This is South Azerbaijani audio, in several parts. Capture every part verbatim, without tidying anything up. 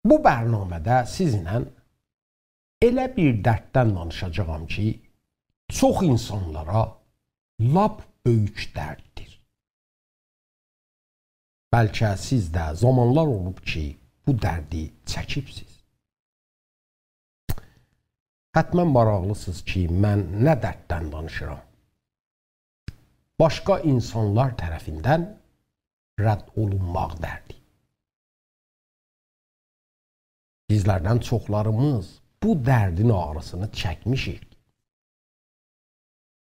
بو برنامه‌ده سیزینله ائله بیر درددن دانیشاجاغام کی، چوخ اینسانلارا لاپ بؤیوک درددیر. بلکه سیز ده زامانلار اولوب کی، بو دردی چکیبسیز. حتماً ماراقلیسینیز کی، من نه درددن دانیشیرام. باشقا اینسانلار طرفیندن رد اولونماق دردی. بیزلردن چوخلاریمیز بو دردین آغریسینی چکمیشیک.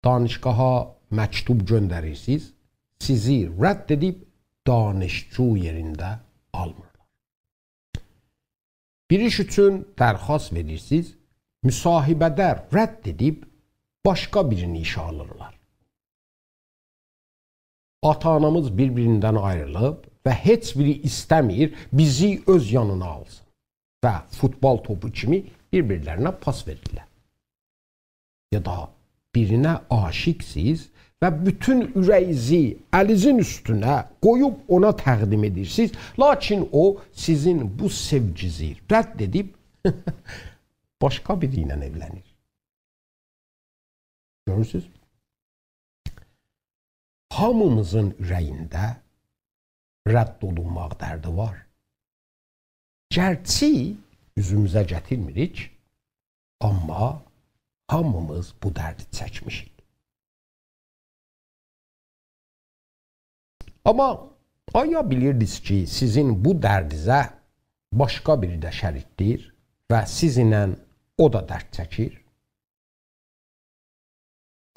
دانشگاها مکتوب گؤندریرسینیز، سیزی رد ائدیب دانشجو یئرینده آلمیرلار. بیر ایش اوچون درخواست وئریرسینیز، مصاحبه‌ده رد ائدیب باشقا بیرینی ایشه آلیرلار. آتا-آنامیز بیر-بیریندن آیریلیب و هئچ بیری ایسته‌میر بیزی اؤز یانینا آلسین و فوتبال توپو کیمی بیر-بیرلرینه پاس وئریرلر. یا دا بیرینه عاشقسیز و بوتون اوره‌ییزی الینیزین اوستونه قویوب اونا تقدیم ائدیرسینیز، لاکین او سیزین بو سئوگیزی رد ائدیب باشقا بیری ایله ائولنیر. گؤرورسوز؟ هامیمیزین اوره‌یینده رد اولونماق دردی وار. گرچی اوزوموزه گتیرمیریک، آمما هامیمیز بو دردی چکمیشیک. آمما آیا بیلیردینیز کی، سیزین بو دردینیزه باشقا بیری ده شریکدیر و سیزینله او دا درد چکیر؟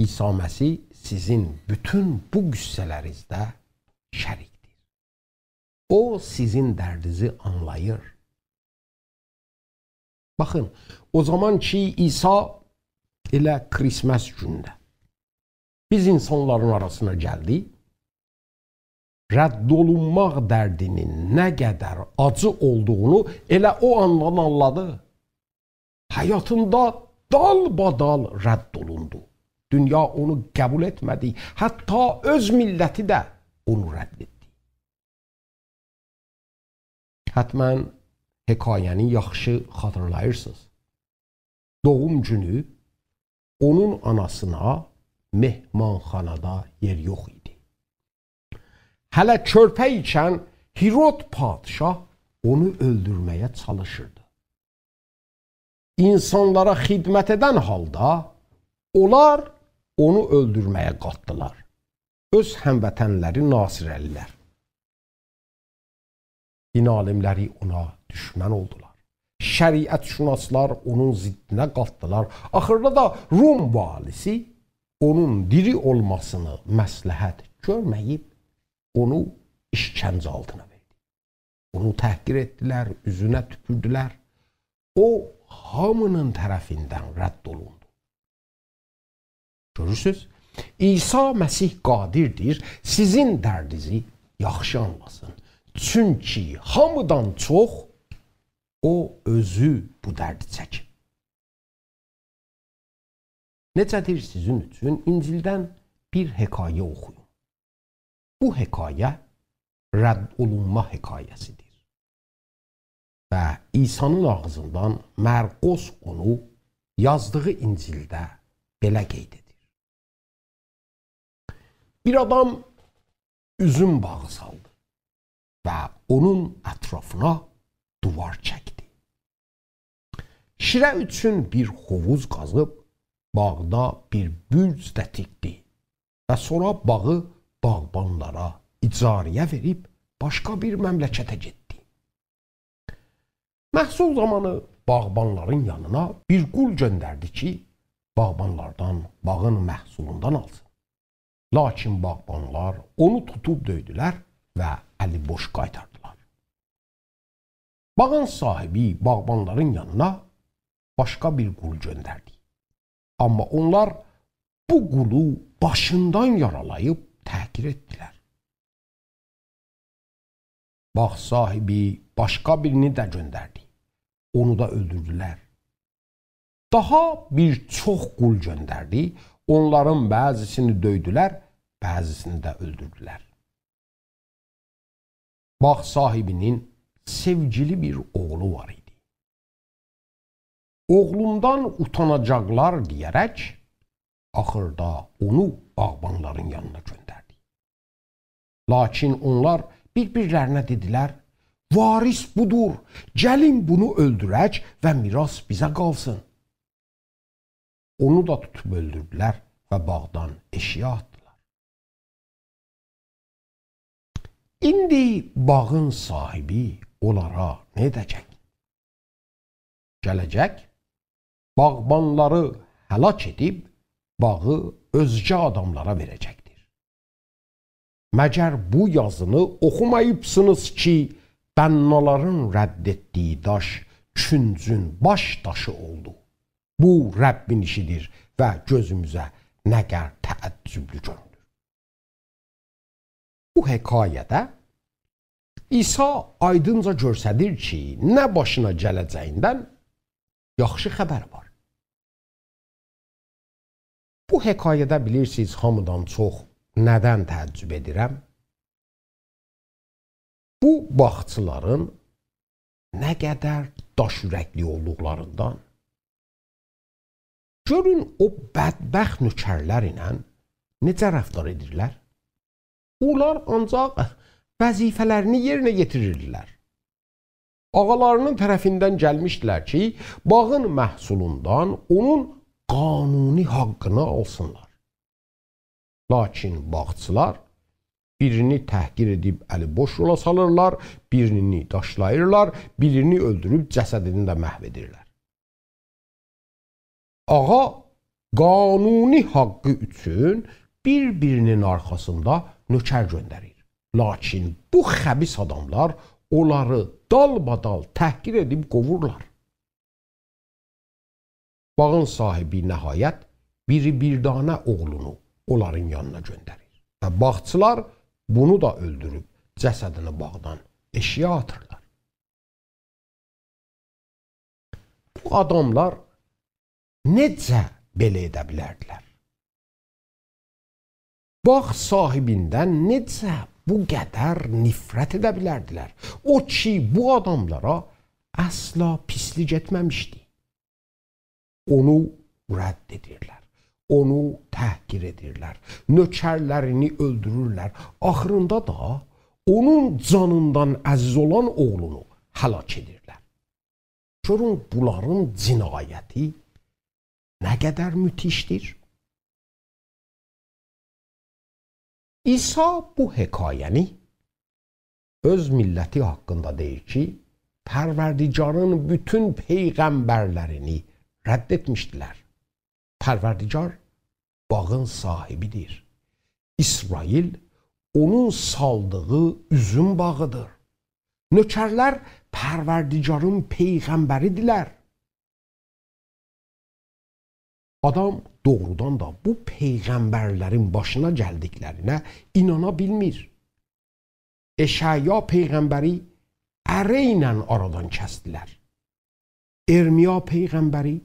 عیسی مسیح سیزین بوتون بو غصه‌لرینیزده شریکدیر. او سیزین دردینیزی آنلاییر. باخین، او زامان کی، عیسی ائله کریسمس گونونده بیز اینسانلارین آراسینا گلدی، رد اولونماق دردینین نه قدر آجی اولدوغونو ائله او آندان آنلادی. حیاتیندا دالبادال رد اولوندو. دونیا اونو قبول ائتمه‌دی. حتی اؤز میللتی ده اونو رد ائتدی. حتماً حکایه‌نی یاخشی خاطیرلاییرسینیز. دوغوم گونو اونون آناسینا مهمانخانادا یئر یوخ ایدی. هله کؤرپه ایکن هیرود پادشاه اونو اؤلدورمه‌یه چالیشیردی. اینسانلارا خدمت ائدن حالدا اونلار اونو اؤلدورمه‌یه قالخدیلار. اؤز هموطنلری ناصره‌لی‌لر. دین عالیملری اونا دوشمن اولدولار. شریعت‌شناسلار اونون ضدینه قالخدیلار. آخیردا دا روم والیسی اونون دیری اولماسینی مصلحت گؤرمه‌ییب اونو ایشکنجه آلتینا وئردی. اونو تحقیر ائتدیلر، اوزونه توپوردولر. او، هامی‌نین طرفیندن رد اولوندو. گؤرورسوز؟ عیسی مسیح قادردیر سیزین دردینیزی یاخشی آنلاسین. چونکی هامیدان چوخ او اؤزو بو دردی چکیب. نئجه‌دیر سیزین اوچون انجیلدن بیر حکایه اوخویوم. بو حکایه رد اولونما حکایه‌سیدیر. و عیسی‌نین آغزیندان مرقس اونو یازدیغی انجیلده بئله قید ائدیر. بیر آدام اوزوم باغی سالدی و اونون اطرافینا دیوار چکدی. شیره اوچون بیر حوووز قازیب، باغدا بیر برج ده تیکدی و سونرا باغی باغبانلارا اجاره‌یه وئریب باشقا بیر مملکته گئتدی. محصول زامانی باغبانلارین یانینا بیر قول گؤندردی کی، باغبانلاردان باغین محصولوندان آلسین. لاکین باغبانلار اونو توتوب دؤیدولر و الی بوش قایتاردیلار. باغین صاحیبی باغبانلارین یانینا باشقا بیر قول گؤندردی. آمما اونلار بو قولو باشیندان یارالاییب تحقیر ائتدیلر. باغ صاحیبی باشقا بیرینی ده گؤندردی. اونو دا اؤلدوردولر. داها بیر چوخ قول گؤندردی. اونلارین بعضیسینی دؤیدولر، بعضیسینی ده اؤلدوردولر. باغ صاحیبی‌نین سئوگیلی بیر اوغلو وار ایدی. «اوغلومدان اوتاناجاقلار» دئیه‌رک، آخیردا اونو باغبانلارین یانینا گؤندردی. لاکین اونلار بیر-بیرلرینه دئدیلر: «وارث بودور، گلین بونو اؤلدورک و میراث بیزه قالسین.» اونو دا توتوب اؤلدوردولر و باغدان ائشیگه آتدیلار. ایندی باغین صاحیبی اونلارا نه ائده‌جک؟ گله‌جک، باغبانلاری هلاک ائدیب، باغی اؤزگه آداملارا وئره‌جکدیر. مگر بو یازینی اوخوماییبسینیز کی، بنّالارین رد ائتدیگی داش کونجون باش داشی اولدو؟ بو ربّین ایشیدیر و گؤزوموزه نه قدر تعجبلو گؤرونور. بو حکایه‌ده عیسی آیدینجا گؤستریر کی، نه باشینا گله‌جه‌ییندن یاخشی خبر وار. بو حکایه‌ده بیلیرسینیز، هامیدان چوخ نه‌دن تعجب ائدیرم؟ بو باغچیلارین نه قدر داش اورکلی اولدوقلاریندان. گؤرون، او بدبخت نؤکرلر ایله نئجه رفتار ائدیرلر؟ اونلار آنجاق وظیفه‌لرینی یئرینه یئتیریردیلر. آغالاری‌نین طرفیندن گلمیشدیلر کی، باغین محصولوندان اونون قانونی حاققینی آلسینلار. لاکین باغچیلار بیرینی تحقیر ائدیب الی بوش یولا سالیرلار، بیرینی داشلاییرلار، بیرینی اؤلدوروب جسدینی ده محو ائدیرلر. آغا قانونی حاققی اوچون بیر-بیرینین آرخاسیندا نؤکر گؤندریر. لاکین بو خبیث آداملار اونلاری دالبادال تحقیر ائدیب قووورلار. باغین صاحیبی نهایت بیری بیر دنه اوغلونو اونلارین یانینا گؤندریر. و باغچیلار بونو دا اؤلدوروب جسدینی باغدان ائشیگه آتیرلار. بو آداملار نئجه بئله ائده بیلردیلر؟ باغ صاحیبیندن نئجه بو قدر نفرت ائده بیلردیلر؟ او کی، بو آداملارا اصلا پیسلیک ائتمه‌میشدی. اونو رد ائدیرلر، اونو تحقیر ائدیرلر، نؤکرلرینی اؤلدورورلر. آخیریندا دا اونون جانیندان عزیز اولان اوغلونو هلاک ائدیرلر. گؤرون، بونلارین جنایتی نه قدر مدهشدیر. عیسی بو حکایه‌نی اؤز میللتی حاقیندا دئییر کی، پروردگارین بوتون پیغمبرلرینی رد ائتمیشدیلر. پروردگار باغین صاحیبیدیر. اسرائیل اونون سالدیغی اوزوم باغیدیر. نؤکرلر پروردگارین پیغمبریدیرلر. آدام دوغرودان دا بو پیغمبرلرین باشینا گلدیکلرینه اینانا بیلمیر. اشعیا پیغمبری اره ایله آرادان کسدیلر. ارمیا پیغمبری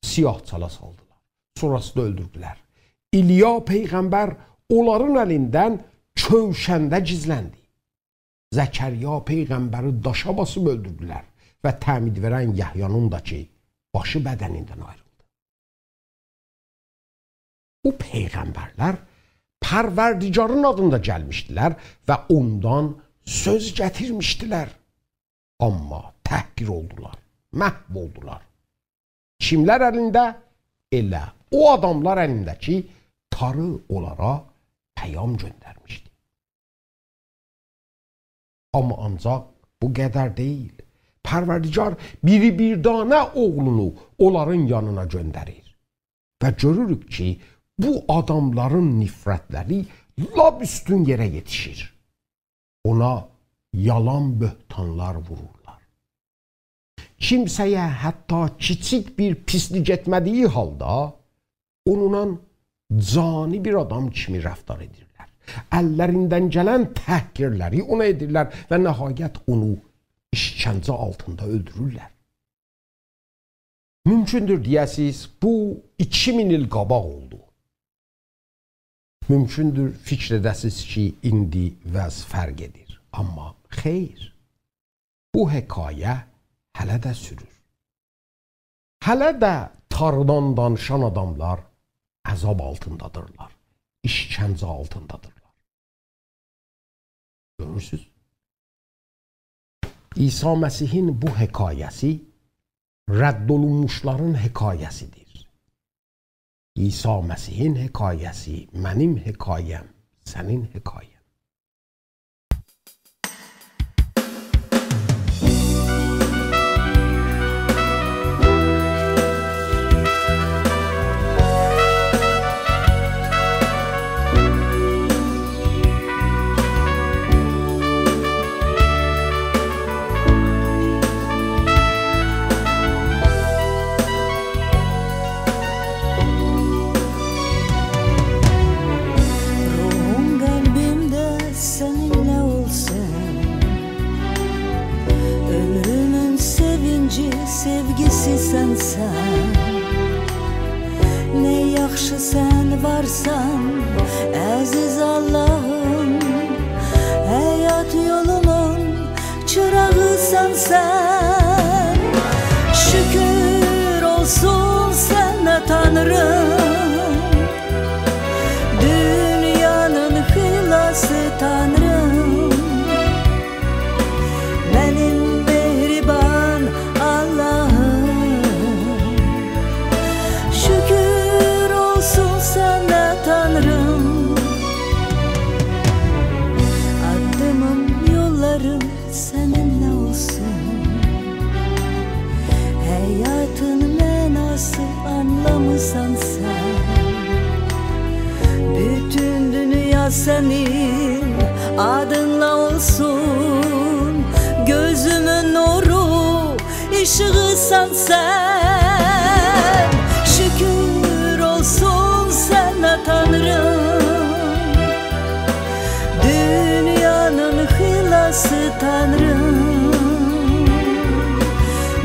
سیاه‌چالا سالدیلار. سونراسیندا اؤلدوردولر. ایلیا پیغمبر اونلارین الیندن کؤوشنده گیزلندی. زکریا پیغمبری داشا باسیب اؤلدوردولر و تعمید وئرن یحیانین دا کی، باشی بدنیندن آیریلدی. بو پیغمبرلر پروردگارین آدیندا گلمیشدیلر و اوندان سؤز گتیرمیشدیلر. آمما تحقیر اولدولار، محو اولدولار. کیملر الینده؟ ائله او آداملار الینده کی، تاری اونلارا پیام گؤندرمیشدی. آمما آنجاق بو قدر دئییل. پروردگار بیری بیر دنه اوغلونو اونلارین یانینا گؤندریر. و گؤروروک کی، بو آداملارین نفرتلری لاپ اوستون یئره یئتیشیر. اونا یالان بهتانلار وورورلار. کیمسه‌یه حتی کیچیک بیر پیسلیک ائتمه‌دیگی حالدا اونونلا جانی بیر آدام کیمی رفتار ائدیرلر. اللریندن گلن تحقیرلری اونا ائدیرلر و نهایت اونو ایشکنجه آلتیندا اؤلدورورلر. مومکوندور دئیه‌سیز، بو ایکی مین ایل قاباق اولدو. مومکوندور فیکر ائده‌سیز کی، ایندی وضع فرق ائدیر. آمما خیر. بو حکایه هله ده سورور. هله ده تاریدان دانیشان آداملار عذاب آلتیندادیرلار، ایشکنجه آلتیندادیرلار. گؤرورسوز؟ عیسی مسیحین بو حکایه‌سی رد اولونموشلارین حکایه‌سیدیر. عیسی مسیحین حکایه‌سی، منیم حکایه‌م، سنین حکایه‌ن. روحوم، قلبیم ده سنینله اولسون. عؤمرومون سئوینجی، سئوگیسی سنسن. نه یاخشی سن وارسان، عزیز آللاهیم. حیات یولومون چیراغیسان سن. شوکور اولسون سنه، تانریم. دونیانین خلاصی، تانریم. منیم مهربان آللاهیم. شوکور اولسون سنه، تانریم. آددیمیم، یوللاریم سنینله اولسون. حیاتین معناسی آنلامیسان سن. بوتون دونیا سنین آدینلا اولسون. گؤزومون نورو، ایشیغیسان سن. شوکور اولسون سنه، تانریم. دونیانین خلاصی، تانریم.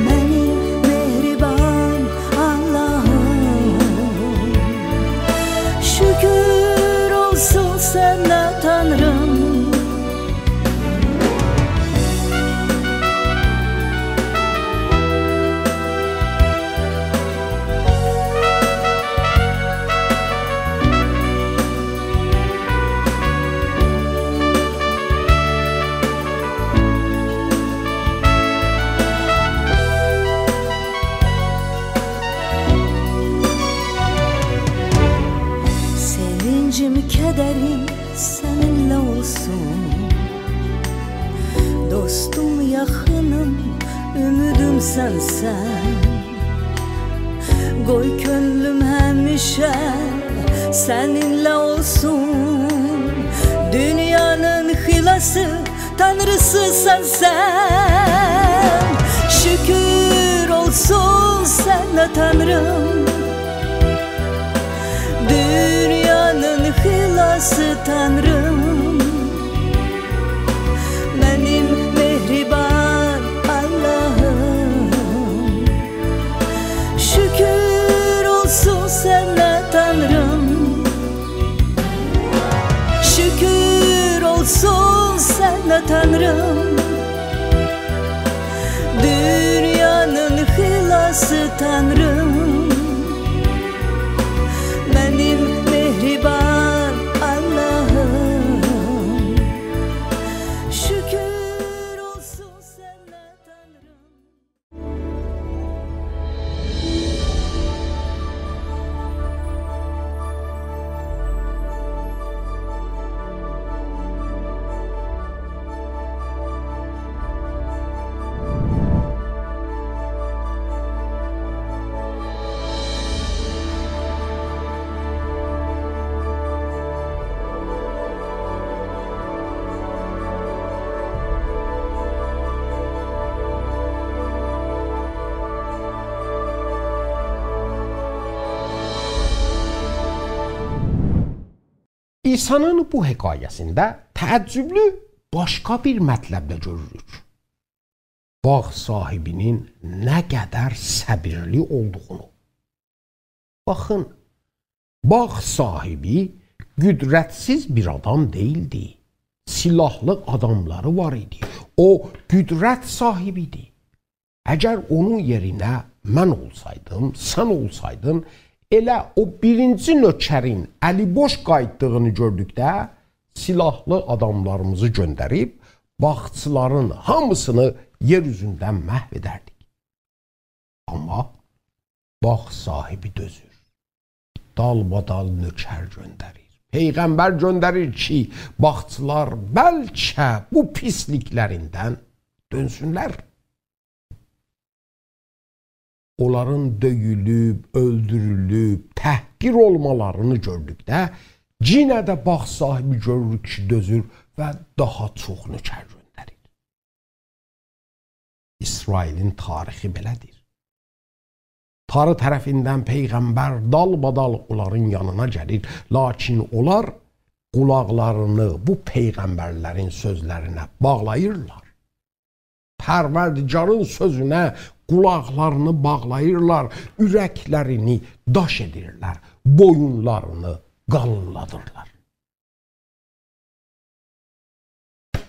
منیم مهربان آللاهیم. شوکور اولسون سنه، تانریم. سئوینجیم، کدریم سنینله اولسون. دوستوم، یاخینیم، اومیدیم سنسن. قوی کؤنلوم همیشه سنینله اولسون. دونیانین خلاصی، تانریسی سنسن. شوکور اولسون سنه، تانریم. دونیانین خلاصی، تانریم. منیم مهربان آللاهیم. شوکور اولسون سنه، تانریم. شوکور اولسون سنه، تانریم. دونیانین خلاصی، تانریم. منیم مهربان آللاهیم. شوکور اولسون سنه، تانریم. عیسی‌نین بو حکایه‌سینده تعجبلو باشقا بیر مطلب ده گؤروروک. باغ صاحیبی‌نین نه قدر صبرلی اولدوغونو. باخین، باغ صاحیبی قدرتسیز بیر آدام دئییلدی. سلاحلی آداملاری وار ایدی. او قدرت صاحیبی‌دیر. اگر اونون یئرینه من اولسایدیم، سن اولسایدین، ائله او بیرینجی نؤکرین الی بوش قاییتدیغینی گؤردوکده، سلاحلی آداملاریمیزی گؤندریب، باغچیلارین هامیسینی یئر اوزوندن محو ائدردیک. آمما باغ صاحیبی دؤزور. دالبادال نؤکر گؤندریر. پیغمبر گؤندریر کی، باغچیلار بلکه بو پیسلیکلریندن دؤنسونلر. اونلارین دؤیولوب، اؤلدورولوب، تحقیر اولمالارینی گؤردوکده، یئنه ده باغ صاحیبی گؤرور کی، دؤزور و داها چوخ نؤکر گؤندریر. اسرائیلین تاریخی بئله‌دیر. تاری طرفیندن پیغمبر دالبادال اونلارین یانینا گلیر، لاکین اونلار قولاقلارینی بو پیغمبرلرین سؤزلرینه باغلاییرلار. پروردگارین سؤزونه قولاقلارینی باغلاییرلار، اورکلرینی داش ائدیرلر، بویونلارینی قالینلادیرلار.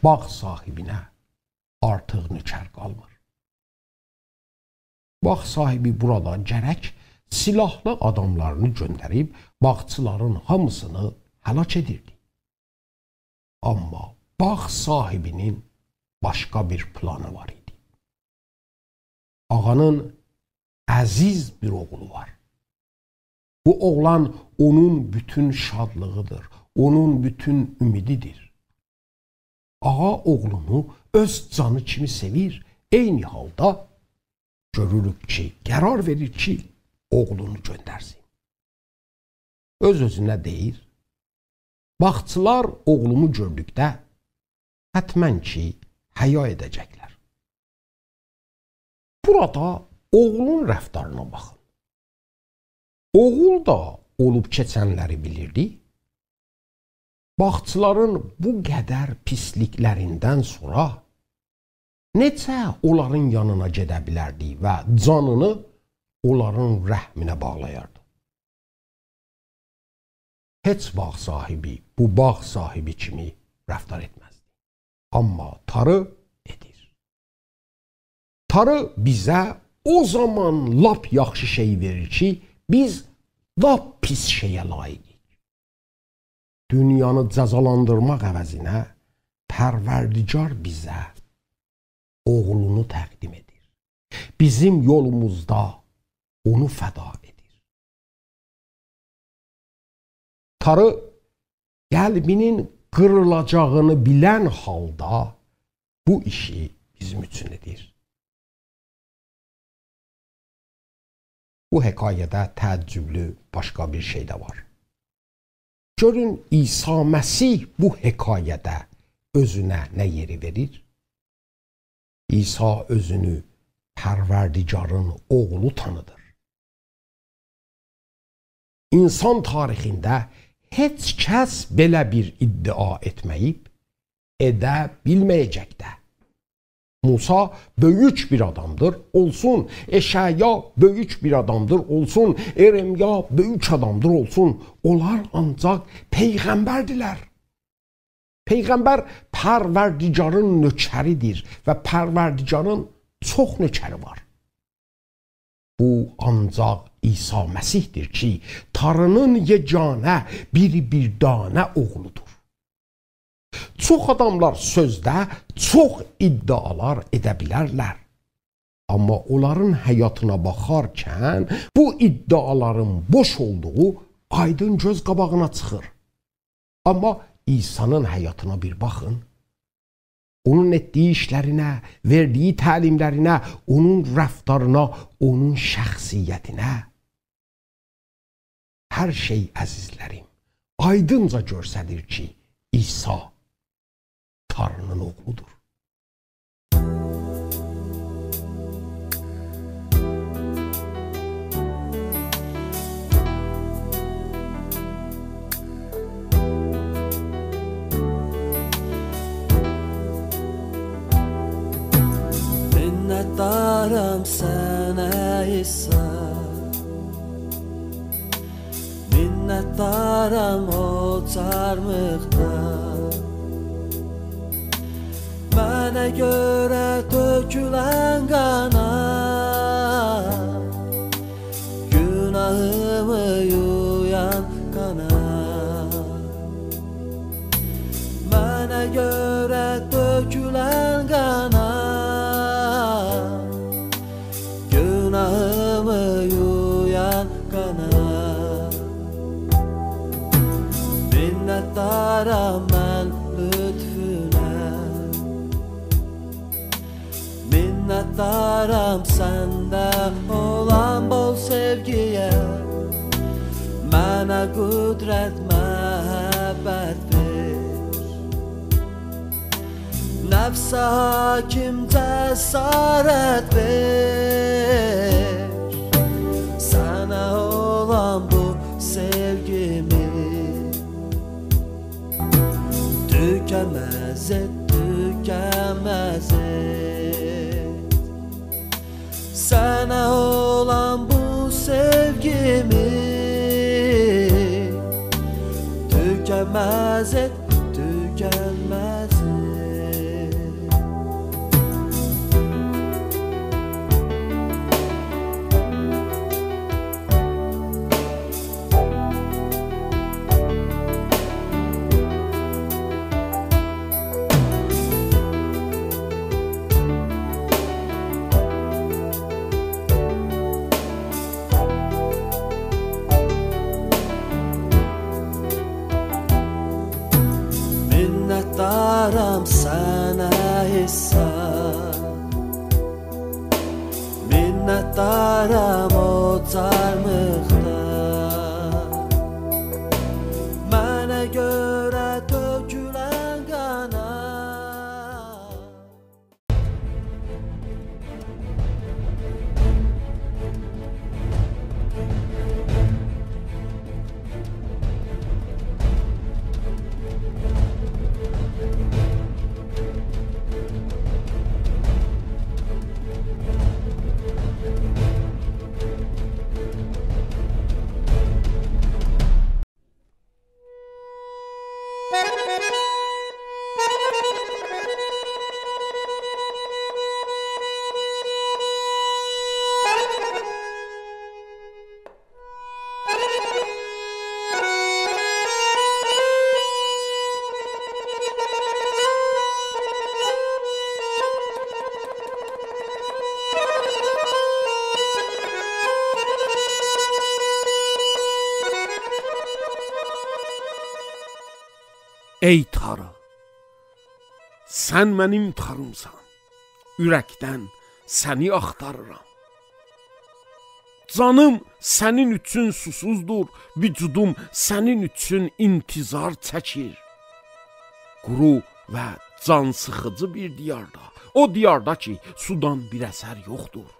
باغ صاحیبینه آرتیق نؤکر قالمیر. باغ صاحیبی بورادا گرک سلاحلی آداملارینی گؤندریب باغچیلارین هامیسینی هلاک ائدیردی. آمما باغ صاحیبینین باشقا بیر پلانی وار ایدی. آغانین عزیز بیر اوغلو وار. بو اوغلان اونون بوتون شادلیغی‌دیر، اونون بوتون امیدی‌دیر. آغا اوغلونو اؤز جانی کیمی سئویر، عینی حالدا گؤروروک کی، قرار وئریر کی، اوغلونو گؤندرسین. اؤز-اؤزونه دئییر: «باغچیلار اوغلومو گؤردوکده، حتماً کی، حیا ائده‌جکلر.» بورادا اوغلون رفتارینا باخین. اوغول دا اولوب کئچنلری بیلیردی. باغچیلارین بو قدر پیسلیکلریندن سونرا نئجه اونلارین یانینا گئده بیلردی و جانینی اونلارین رحمینه باغلایاردی؟ هئچ باغ صاحیبی بو باغ صاحیبی کیمی رفتار ائتمزدی. آمما تاری ائدیر. تاری بیزه او زامان لاپ یاخشی شئی وئریر کی، بیز لاپ پیس شئیه لایقیق. دونیانی جزالاندیرماق عوضینه پروردگار بیزه اوغلونو تقدیم ائدیر. بیزیم یولوموزدا اونو فدا ائدیر. تاری قلبینین قیریلاجاغینی بیلن حالدا بو ایشی بیزیم اوچون ائدیر. بو حکایه‌ده تعجبلو باشقا بیر شئی ده وار. گؤرون، عیسی مسیح بو حکایه‌ده اؤزونه نه یئری وئریر؟ عیسی اؤزونو پروردگارین اوغلو تانیدیر. اینسان تاریخینده هئچ کس بئله بیر ادعا ائتمه‌ییب، ائده بیلمه‌یه‌جک ده. موسی بؤیوک بیر آدامدیر، اولسون. اشعیا بؤیوک بیر آدامدیر، اولسون. ارمیا بؤیوک آدامدیر، اولسون. اونلار آنجاق پیغمبردیلر. پیغمبر پروردگارین نؤکری‌دیر و پروردگارین چوخ نؤکری وار. بو آنجاق عیسی مسیح‌دیر کی، تارینین یگانه، بیر بیر دانه اوغلودور. چوخ آداملار سؤزده چوخ ادعالار ائده بیلرلر. آمما اونلارین حیاتینا باخارکن بو ادعالارین بوش اولدوغو آیدین گؤز قاباغینا چیخیر. آمما عیسی‌نین حیاتینا بیر باخین. اونون ائتدیگی ایشلرینه، وئردیگی تعلیملرینه، اونون رفتارینا، اونون شخصیتینه. هر شئی، عزیزلریم، آیدینجا گؤستریر کی، عیسی تارینین اوغلودور. منتدارام سنه، عیسی. منتدارام او چارمیقدا. من منه گؤره تؤکولن قانا، گوناهیمی یویان قانا. منه گؤره تؤکولن قانا، گوناهیمی یویان قانا. منتدارام من لطفونه، منتدارام سنده اولان بول سئوگییه. منه قدرت، محبت وئر، نفسه حاکم جسارت وئر. سنه اولان بو سئوگیمی توکنمز ائت، توکنمز ائت. سنه اولان بو سئوگیمی توکنمز ائت، توکنمز ائت. منتدارام سنه، عیسی. منتدارام او چارمیقدا منه گؤره تؤکولن قانا. ای تاری، سن منیم تاریمسان، اورکدن سنی آختاریرام. جانیم سنین اوچون سوسوزدور، وجودوم سنین اوچون انتظار چکیر. قورو و جان سیخیجی بیر دیاردا، او دیاردا کی، سودان بیر اثر یوخدور.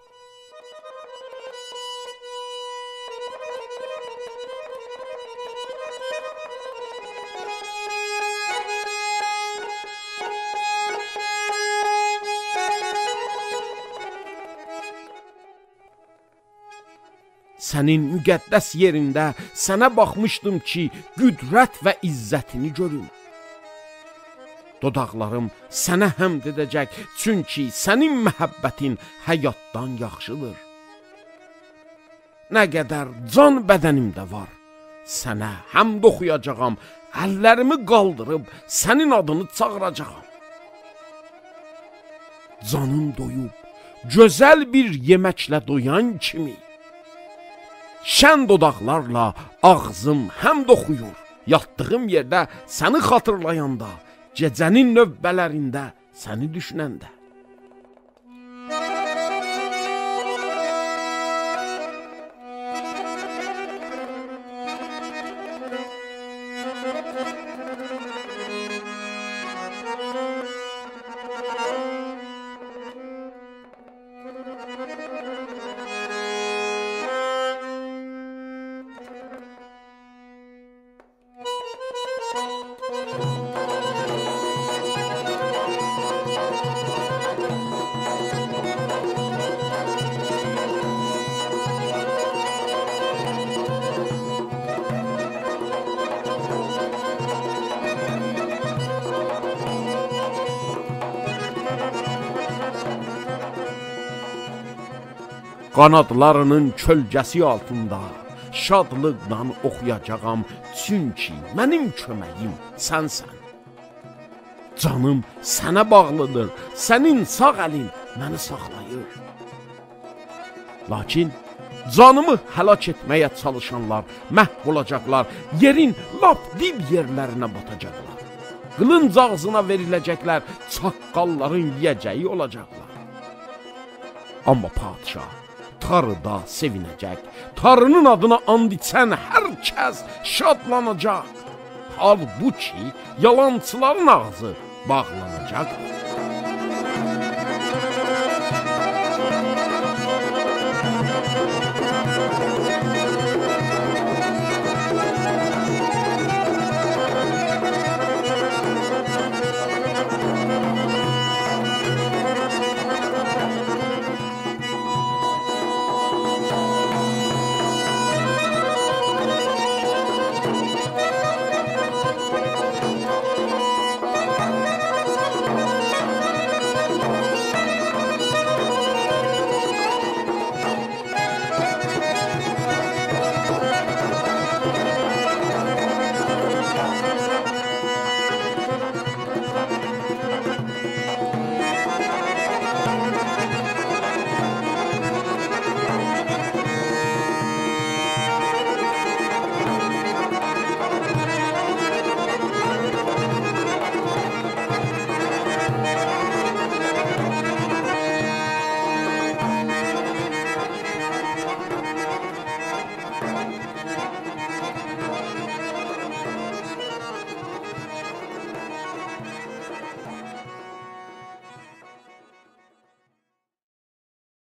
سنین مقدس یئرینده سنه باخمیشدیم کی، قدرت و عزتینی گؤروم. دوداقلاریم سنه حمد ائده‌جک، چونکی سنین محبتین حیاتدان یاخشیدیر. نه قدر جان بدنیمده وار، سنه حمد اوخویاجاغام، اللریمی قالدیریب سنین آدینی چاغیراجاغام. جانیم دویوب، گؤزل بیر یئمکله دویان کیمی، شن دوداقلارلا آغزیم حمد اوخویور. یاتدیغیم یئرده سنی خاطیرلایاندا، گئجه‌نین نوبه‌لرینده سنی دوشوننده. قانادلاری‌نین کؤلگه‌سی آلتیندا شادلیقلا اوخویاجاغام، چونکی منیم کؤمه‌ییم سنسن. جانیم سنه باغلیدیر، سنین ساغ الین منی ساخلاییر. لاکین جانیمی هلاک ائتمه‌یه چالیشانلار محو اولاجاقلار، یئرین لاپ دیب یئرلرینه باتاجاقلار. قیلینج آغزینا وئریله‌جکلر، چاققاللارین یئیه‌جه‌یی اولاجاقلار. آمما پادشاه تاریدا سئوینه‌جک، تاری‌نین آدینا آند ایچن هر کس شادلاناجاق. حالبوکی یالانچیلارین آغزی باغلاناجاق.